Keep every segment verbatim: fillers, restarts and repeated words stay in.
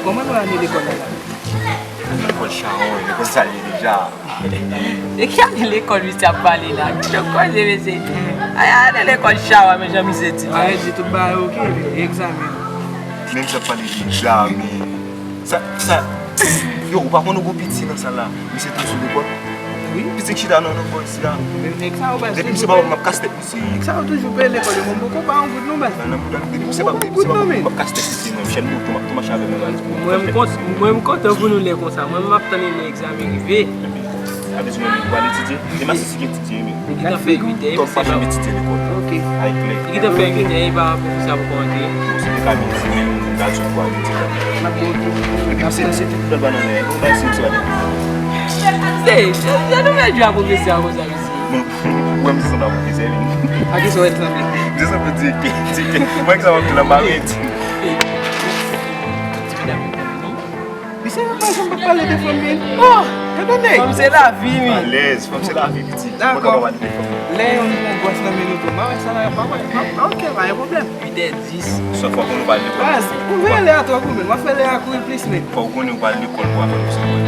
Kòman nou ane lekòl la la? Lekòl chawon, lekòl sa l ye deja. De ki ane lekòl misye ap pale la? Ki jan koze mesye? Ay, ane lekòl chawon, men jan misye di. Arete di tout bagay oke, egzamen. Menm sa ap pale de egzamen. Sa, sa, yo, ou pa konn ou gon piti nan sal la? Misye tou sou lekòl? Wi. Piti k chita nan nan bò isi la. Menm nèg sa yo baz. Depi misye pa wè m ap kase tèt misye. Nèg sa yo toujou peye lekòl yo, mwen m poko pa yon goud non baz. Nan nan bouda, depi misye pa, depi misye pa, m ap kase tèt misye, mwen, chèn moto, m ap tou mache avè m nan. Mwen m kontan pou nou lè konsa, mwen m ap tann lè egzamen rive. A bezwen mwen pou al etidye. Demen si gen etidye men. Li gentan fè uit è. Tòm pa janm etidye lekòl. Ok. Ay klè. Li gentan fè uit è, e pa pwofesè a poko antre. Bon, se te ka midi, men m gad sou pou al etidye. Epi se se tout lòt bann anlè. Bon, bay si misye ale. Se, se, se nou fè djwa pwofesè a konsa, mesye. Bon, ou wè misye sanble a pwofesè, wi. A ki sa w wè l sanble? Misye sanble direktè, direktè. Mwen ki sa w ap di la, m pa rete. Misye pa janm pa pale de fanmi l. Oh! Tande nèg. Fanm se lavi wi. Alèz, fanm se lavi pitit. Dakò. Lè yon moun gwòs nan men nou tou, m a wè sa la, m a wè. Ok, pa gen pwoblèm. Uit è dis. Sòf fò konnen ou pa al lekòl. Baz, ou veye lè a twòp ou menm. W ap fè lè a kouri plis menm. Fò w konnen ou pa al lekòl pou aprann pou sa w wè.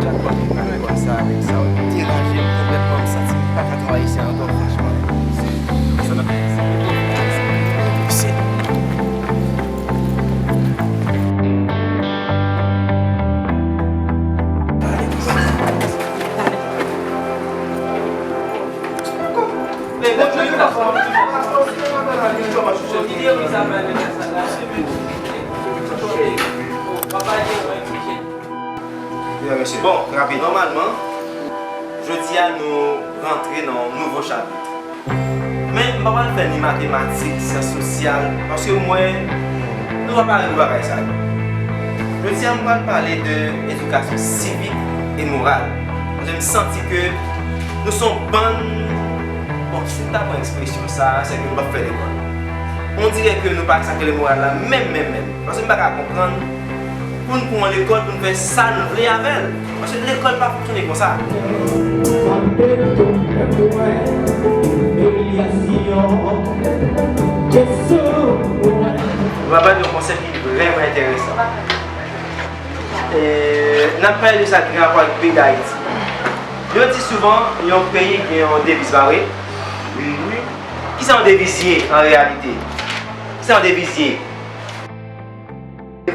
Jackpot, mwen pa konn sa avèk sa, ou deranje m konplètman, m santi m pa ka travay isi ankò, franchman. Sa n ap fè? Bon, rapid. Nòmalman, jodi a nou rantre nan yon nouvo chapit. Men m pa pral fè ni matematik, syans sosyal, paske mwen, nou pa pare pou bagay sa yo. Jodi a, m pral pale de edikasyon sivik e moral. Paske m santi ke nou se yon bann, bon, si m ta pran ekspresyon sa a, se ke nou p ap fè lekòl. On dirè ke nou pa sa k rele moral la, menm, menm, menm. Paske m pa ka konprann pou n pran lekòl pou n fè sa n vle avè l. Paske lekòl pa fonksyone konsa. Mwen ap ba nou yon konsèp ki vrèman enteresan. E, n ap pale de sa ki gen rapò ak peyi Dayiti. Yo di souvan, yon peyi gen yon deviz, pa vre? Wi, wi. Kisa yon deviz ye, an reyalite? Kisa yon deviz ye?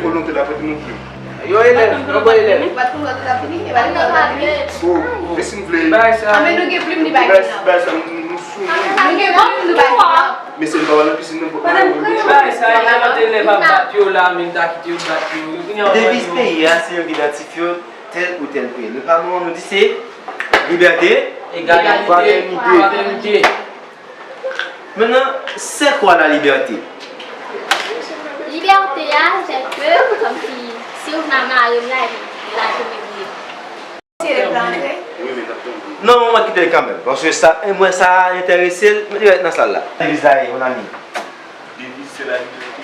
Volonte la pou nou fè. Yo elèv, yo bon elèv. Oh, e si n vle. Bagay sa. Anben nou gen plim li bay la. Bagay sa nou sou. Nou gen bon plim li bay la. Mesye nou pa wè nan pisin nan pou. Bagay sa, e lè mante elèv ap bat yo la, men ta kite yo bat yo. Deviz peyi a se yo ki idantifye yo tèl ou tèl peyi. Nou pa nou, nou di se libète, egalite, fratènite. Maintenant, c'est quoi la liberté? Libète a, se ke, kòmsi, si w vin mare m la, epi lage m epi. Non, mwen kite l kanmenm, paske sa, mwen sa enterese l, mete l nan sal la. Deviz la ye, mon ami. Deviz se la libète.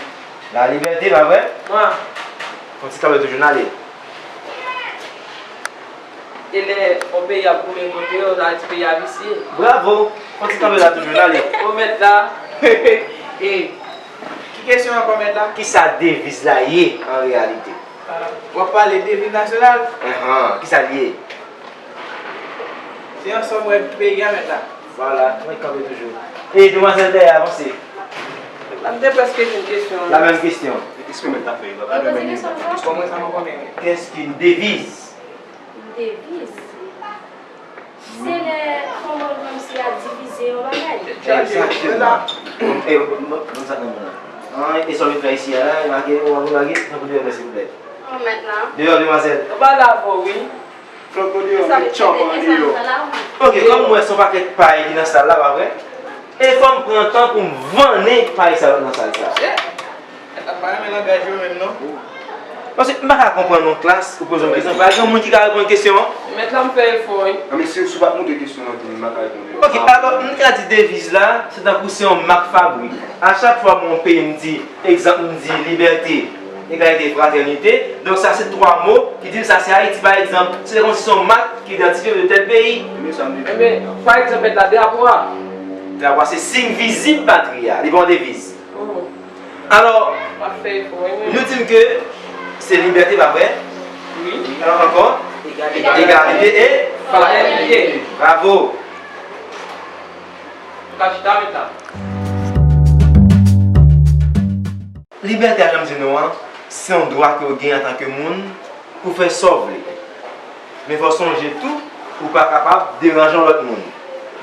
La libète, pa vre? Wi. Fon ti kanpe toujou n ale. E lè yon peyi ap goumen kont yo, sa vle di peyi a visye. Bravo! Fon ti kanpe la toujou, n ale. O mèt la. E, ki kesyon ankò mèt la? Kisa deviz la ye an reyalite? W ap pale deviz nasyonal? Enhen, kisa l ye? Se yon sòm règ peyi a mèt la. Vwala, mwen kanpe toujou. E demwazèl dèyè a, avanse. La m te prèske fin kesyon an. La menm kesyon. Kèske yon deviz? Deviz? Se lè kòman kòmsi a divize yon bagay. Egzakteman. E, bon, bon, bon, sa nan moun nan. An, e sa w vin fè isi a la, e make, ou ap lage, tankou deyò, silvouplè. Ou mèt la. Deyò, demwazèl. Ou pa la vo, wi. Flòt mwen deyò, mwen tchòp an deyò. Ok, kòm m wè se yon pakèt pay ki nan sal la, pa vre? E fò m pran tan pou m vannen pay sa yo nan sal sa. Mèt la pa renmen langaj yo menm non. Paske m pa ka konprann yon klas ou poze yon kesyon, pa gen yon moun ki ka reponn kesyon an. Mèt la m fè efò wi. Nan men si w pa t montre kesyon an, m pa ka reponn li. Ok, alò, m ka di deviz la, se tankou se yon mak fabrik. A chak fwa m wè yon peyi m di, egzanp, m di libète, egalite, fratènite. Donk sa se twa mo ki di m sa se Ayiti, pa egzanp. Se kòmsi se yon mak ki idantifye w de tèl peyi. Ebyen, pa egzanp, mèt la, drapo a. Drapo a se siy vizib patri a, li pa yon deviz. Alò, nou di m ke se libète, pa vre? Wi. Alò, ankò? Egalite e fratènite. Bravo. Nou ka chita mentnan. Libète a, jan m di nou an, se yon dwa ke w gen antanke moun pou fè sa w vle. Men fò w sonje tou, ou pa kapab deranje yon lòt moun.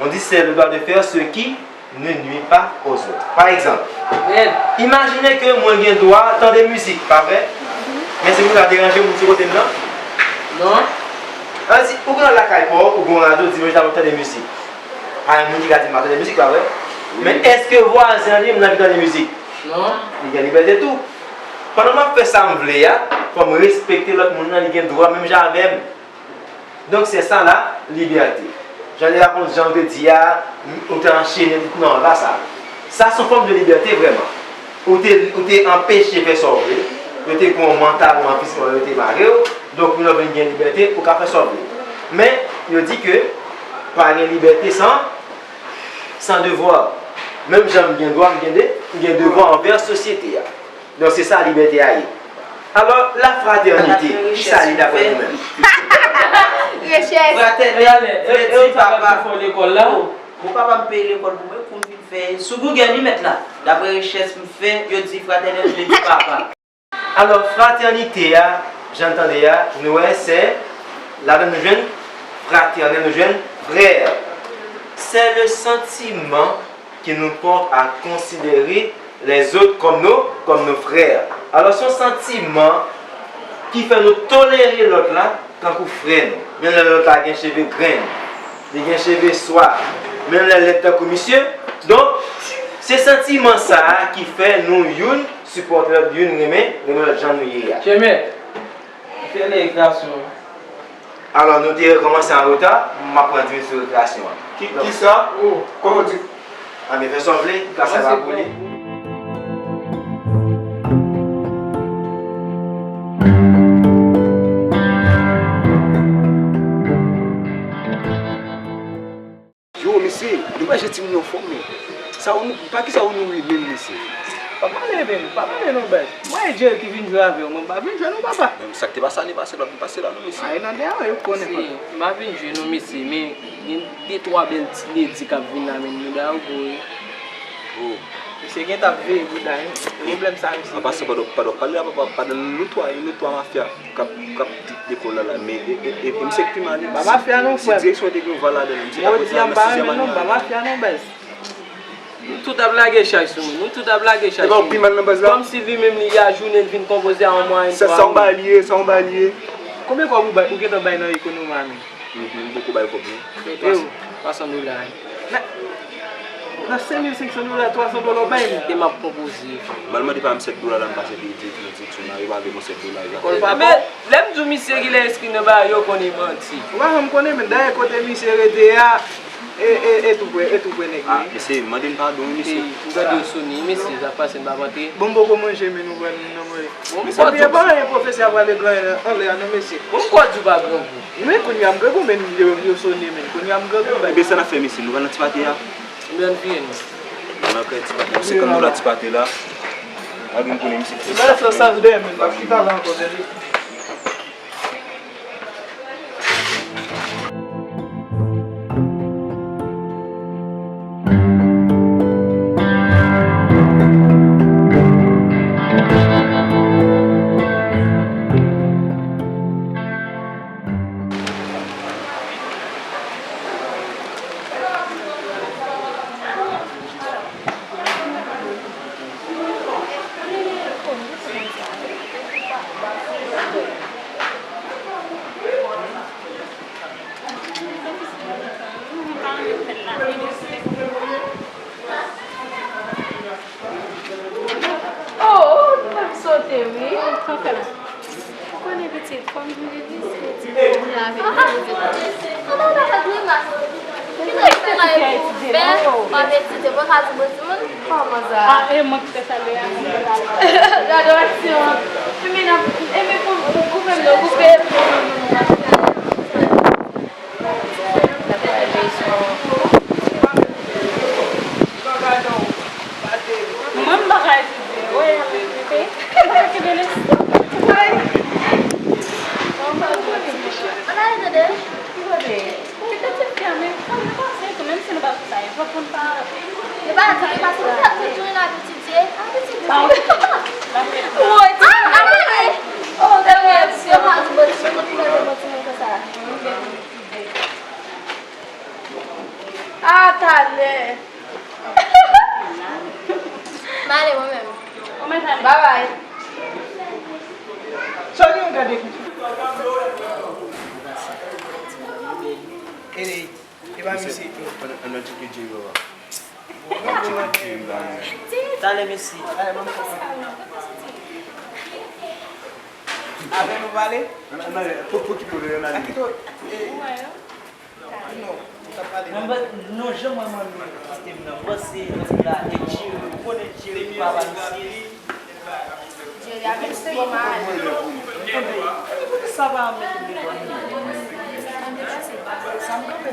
On dit, c'est le droit de faire ce qui ne nuit pas aux autres. Pa egzanp, imajine ke mwen gen dwa tande mizik, pa vre? Men se pou ta deranje moun sou kote m nan? Non. Ann di, ou gen lakay pa w, ou gen yon radyo, w di, "Mwen, j ap tande mizik." Pa gen moun ki ka di m pa tande mizik, pa vre? Men èske vwazen an li menm li anvi tande mizik? Non. Li gen libète tou. Pandan m ap fè sa m vle a, fò m respekte lòt moun nan, li gen dwa menm jan avè m. Donk, se sa la, libète. Jan li rakonte, jan w te di a, ou te anchene, non, pa sa. Sa se yon fòm de libète vrèman. Ou te, ou te anpeche fè sa w vle. Yo te pran w mantalman, fizikman, yo te mare w. Donk, kounye a w vin gen libète, ou ka fè sa w vle. Men, yo di ke pa gen libète san, san devwa. Menm jan m gen dwa, m gen de, m gen devwa anvè sosyete a. Donk, se sa libète a ye. Alò, la fratènite, ki sa li daprè nou menm? Richès. Fratènite vle di papa. Bon, papa m peye lekòl pou mwen, kou m fin fè, sou Google li mèt la. Daprè rechèch m fè, yo di fratènite vle di papa. Alò, fratènite a, jan n tande a, nou wè, se ladan nou jwenn fratènite, nou jwenn frè. C'est le sentiment qui nous porte à considérer les autres comme nos, comme nos frères. Alò, se yon santiman ki fè nou tolere lòt la tankou frè nou. Menm lè lòt la gen cheve grenn, li gen cheve swa, menm lè l lèd tankou misye. Donk, se santiman sa a ki fè nou youn sipòte lòt, youn renmen, renmen lòt jan nou ye a. Chèmè, fè lè rekreyasyon an. Alò, nou te kòmanse an reta, m ap pran dis minit sou rekreyasyon an. Ki, kisa? Kòman w di? Anben, fè sa w vle, klas la pa pou li. Yo, mesye, nou pa jete timoun yo anfòm, men. Sa ou, pa kisa ou nouri menm, mesye? Pa pale, men, pa pale non, baz. Mwen, e Jerry ki vin jwe avè w, mwen pa vin jwe non, papa. Men sa k te pase ane pase, l ap vin pase la, non, mesye. Ay, nan deyò, yo konnen. M pa vin jwe non, mesye, men gen de twa bèl ti ledi k ap vin la, men, mouda yo gwo, wi. Oh. Misye gentan ap veye bouda, wi. Pwoblèm sa, misye. An pasan, pandan, pandan w pale la, papa, pandan nou twa, nou twa mafya k ap, k ap lekòl la, la, men, e, e, e, e misye k pi mal, wi. Pa mafya non, frè m. Si direksyon te gen yon va ladan l, misye t ap rete la nan sizyèm ane a. Pa mafya non, baz. Nou tout ap lage chay sou nou. Nou tout ap lage chay sou nou. E pa w pi mal nan baz la? Kòmsi li menm li a jounen l vin konpoze a yon mwayen twa mil. Sa, sa yon bagay li ye, sa yon bagay li ye. Konbyen kòb ou bay, ou gentan bay nan ekonomi a menm? M, m poko bay kòb non. Yo, twa san, twa san dola. Nan, nan senk mil senk san dola, twa san dola w bay m? E m ap konpoze. M al mande pa m sèt dola la, m pase peye direksyon, direksyon la, yo pa vle mwen sèt dola, yo pa vle. Lè m di w misye genlè enskri nan bagay yo, konnen manti. Ou pa janm konnen, men dayè kote misye rete a, e, e, e tou prè, e tou prè nèg yo. Ah, mesye, mande m padon, wi, mesye. M tande yo sone, mesye, sa k pase, m p ap antre. Bon, m poko manje, men nou pral nan manje. Bon, m kwè di w pa anyen, pwofesè a pral gen anlè a, non, mesye. Bon, m kwè di w pa grangou. Men kounye a m grangou, men yo, yo sone, men kounye a m grangou, baz. Ebyen, sa n ap fè, mesye? Nou pral nan ti pate a? Ebyen, ann vire non. Nou pral nan ti pate. Senkant dola ti pate la. Al vin konnen, mesye. Ti bagay sa saj dèyè, men m ap chita la ankò, tande. Oh, oh, nou menm sote, wi. Ou konnen pitit, fò m vin vizite ti moun la avèk nou. Kòman w ta fè grimas? Ki bagay ki fè mal pou fè w ap etidye, mwen ka di bon timoun? Kòman sa? Ah, e mwen ki te salye a. Gade aksyon. Epi n ap, epi pou, pou koupe m nan koupe. Mwen m pa ka etidye. Ay. Ann ale tande. Ki kote? Ki kote fi a menm? Fanm nan pase tou, menm si nou pa sou sa, fòk moun pa. Nou pa di li pase, nou pa di li la, pitit. Woy, ti moun. Oh, tèlman yo pa di bon ti moun, nou pi manje bon ti moun konsa. A talè. M ale mwen menm. Ou mèt ale. Babay. Sony, ou gade. Ele, e pa misye. An, an, an, tcheke Jerry, papa. An, tcheke Jerry, papa. Talè, mesi. Avè nou pale? Pou, pou ki pwoblèm la? Akito, e, Non, ou t ap pale. Mwen, mwen, non, jan mwen, mwen, mwen, sistèm nan, mwen, se, mwen, se la, e Jerry, ou konnen Jerry, papa misye. Jerry, avèk se bon mal. Sa va mete m devan nou. Sa m kanpe.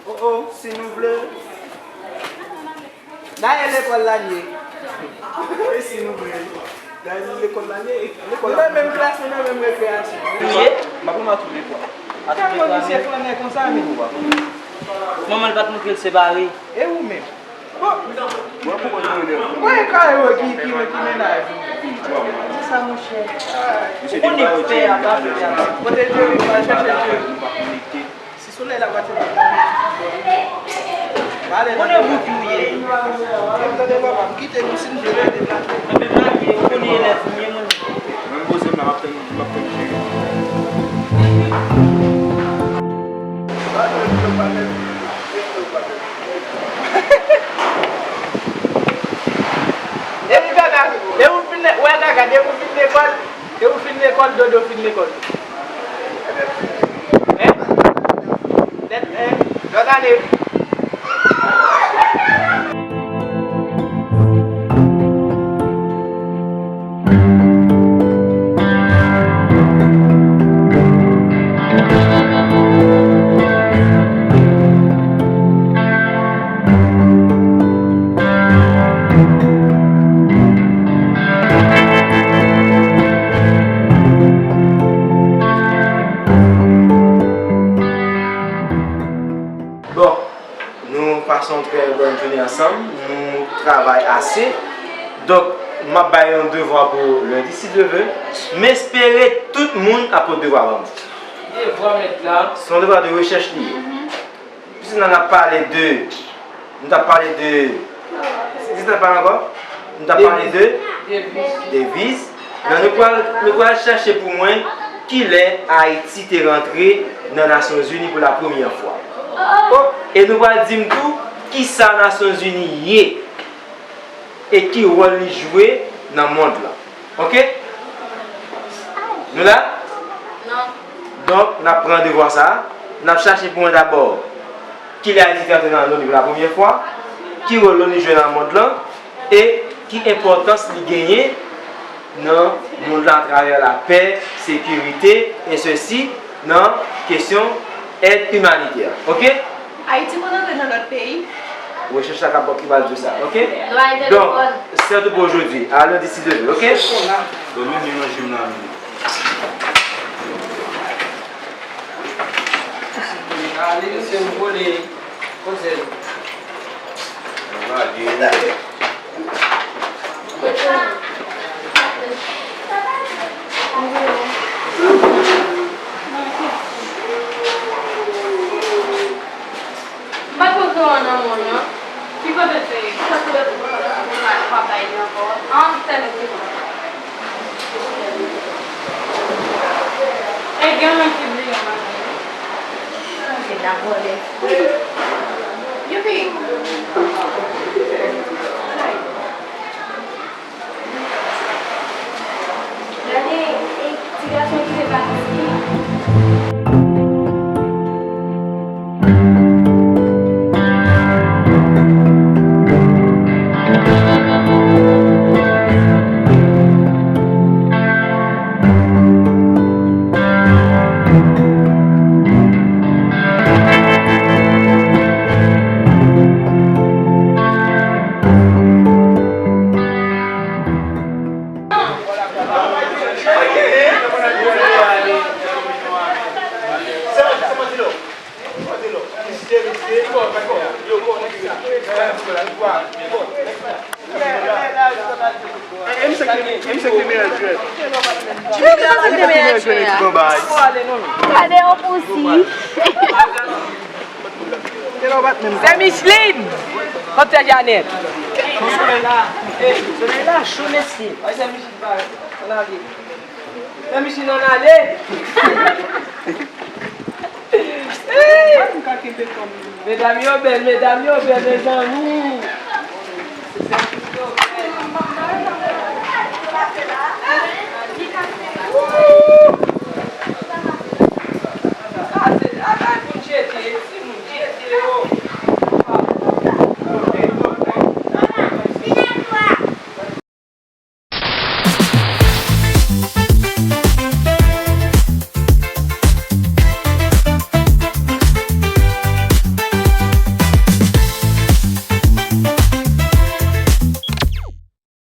Oh, oh, si nou vle. Dayè lekòl la n ye. E si nou vle. Dayè lekòl la n ye. Lekòl la. Nou nan menm klas, nou nan menm rekreyasyon. Ou ye? M ap pran atoude kwa. Atoude kwa, misye flannè konsa, men. Manman l pa t montre l separe. E ou menm? Bon. Mwen pou mwen nou rele. Mwen kare yo ki, ki, ki mennaj ou. Se sa, monchè. Ou konnen pè a pa fè a. Kote Jerry, al chèche Jerry. Si solèy la pati la, konnen bout ou ye. M tande papa, m kite nou si nou vle deplase. Mwen menm la, ou konnen elèv mwen ye, mwen. Mwen poze m la, m ap tann, m ap tann Jerry. Epi Gaga, depi w fin lè-, wè Gaga, depi w fin lekòl, depi w fin lekòl, Dodo fin lekòl. Hein? Lèt, hein? Lòt ane. Bon, nou pase yon trè bòn jounen ansanm, nou travay ase. Donk, m ap bay yon devwa pou lendi, si Dye vle. M espere tout moun ap pot devwa ban mwen. Devwa mèt la. Se yon devwa de rechèch li ye. Piske n ap pale de, nou t ap pale de, se, se t ap pale ankò? Nou t ap pale de deviz. Deviz. Men nou pral, nou pral chèche pou mwen kilè Ayiti te rantre nan Nasyonzini pou la premyè fwa. Oh, e nou pral di m tou kisa Nasyonzini ye e ki wòl li jwe nan mond lan. Oke? Nou la? Non. Donk, n ap pran devwa sa a. N ap chache pou mwen dabò kilè Ayiti te antre nan loni pou la premyè fwa, ki wòl loni jwe nan mond lan, e ki enpòtans li genyen nan mond lan atravè lapè, sekirite, e sesi nan kesyon èd imanitè. Oke? Ayiti konn antre nan lòt peyi. Rechèch la k ap ki pral di w sa, oke? Nou al te lekòl. Donk, se tout pou jodi. A lendi si Dye vle, oke? Bon, men melanje m nan men. Ale, mesye, m vole. Koze l. Lage. M pa t montre w nan mòn nan. Ki kote l te ye? Ki kote l te ye? Ou pa bay li ankò. An, tèlè te bon. E gen yon ki bliye yon bagay. Manje n ap vòlè. Youpi! Gade, e, ti gason ki te pati. Gade yon pousi. Sè Micheline! Kòmantè Janet. Solèy la cho, mesye. Sè Micheline ann ale. Medam yo bèl, medam yo bèl, mezanmi.